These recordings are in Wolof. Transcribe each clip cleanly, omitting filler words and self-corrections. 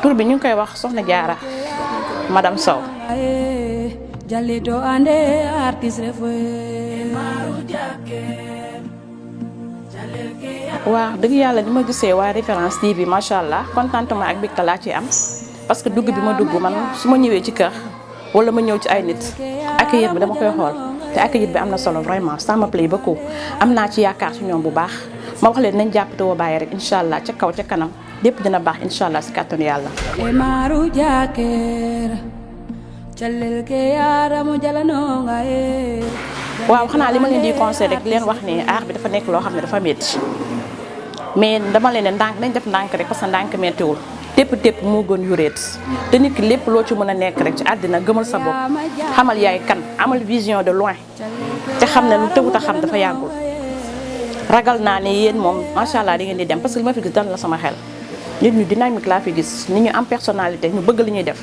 tur bi ñu ngi koy wax Soxna Jaara madame Sow. waaw dëgg yàlla ni ma gisee waa Référence TV macha allah contentement ak mbégte laa ci am parce que dugg bi ma dugg man su ma ñëwee ci kër wala ma ñëw ci ay nit accueil bi dama koy xool te accueil bi am na solo vraiment ça me plaît beaucoup am naa ci yaakaar ci ñoom bu baax ma wax leen nañ jàpp te woo bàyyi rek incha allah ca kaw ca kanam lépp dina baax incha allah si kàttanu yàlla. waaw xanaa li ma leen di conseil rek leen wax ne aar bi dafa nekk loo xam ne dafa métti mais dama leen ne ndànk nañ def ndànk rek parce que ndànk méttiwul tépp moo gën yuréet te nit ki lépp loo ci mën a nekk rek ci àddina gëmal sa bopp xamal yaay kan amal vision de loin te xam ne lu tëwut a xam dafa yàggul ragal naa ne yéen moom macha allah di ngeen di dem parce que li ma fi gis dal na sama xel nit ñu dynamique laa fi gis nit ñu am personnalité ñu bëgg li ñuy def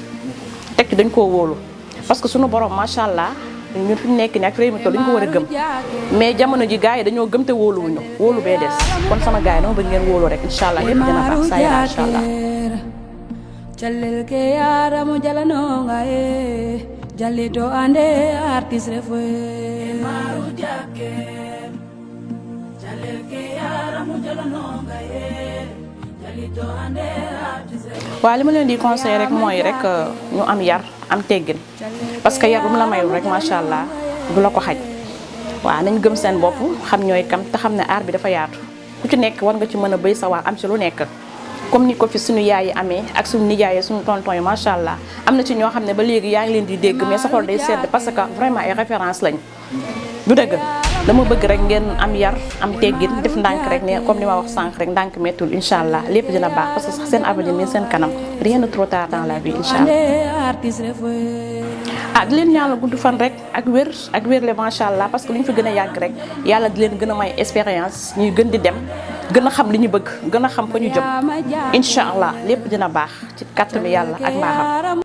teg ci dañ koo wóolu parce que suñu borom macha allah ñun fi mu nekk nii ak réew mi toll dañu ko war a gëm mais jamono ji gars yi dañoo gëm te wóoluwuñu wóolu bee des kon sama gars yi dama bëgg ngeen wóolu rek incha allah lépp dina baax saa yàlla incha allah. waaw li ma leen di conseiller rek mooy rek ñu am yar am teggin parce que yar bu mu la mayul rek macha allah du la ko xaj waaw nañ gëm seen bopp xam ñooy kam te xam ne aar bi dafa yaatu ku ci nekk war nga ci mën a béy sa waar am ci lu nekk comme ni ko fi suñu yaay yi amee ak suñu nijaay yi suñu tonton yi macha allah am na ci ñoo xam ne ba léegi yaa ngi leen di dégg mais sa xol day sedd parce que vraiment ay référence lañ du dëgg dama bëgg rek ngeen am yar am teggin def ndànk rek ne comme ni ma wax sànq rek ndànk mettul incha allah lépp dina baax parce que sax seen avenir mi seen kanam rien de trop tard dans la vie incha allah. di leen ñaanal gudd fan rek ak wér le macha allah parce que lu ñu fi gën a yàgg rek yàlla di leen gën a may expérience ñuy gën di dem gën a xam li ñu bëgg gën a xam fa ñu jëm incha allah lépp dina baax ci kàttanu yàlla ak mbaaxam.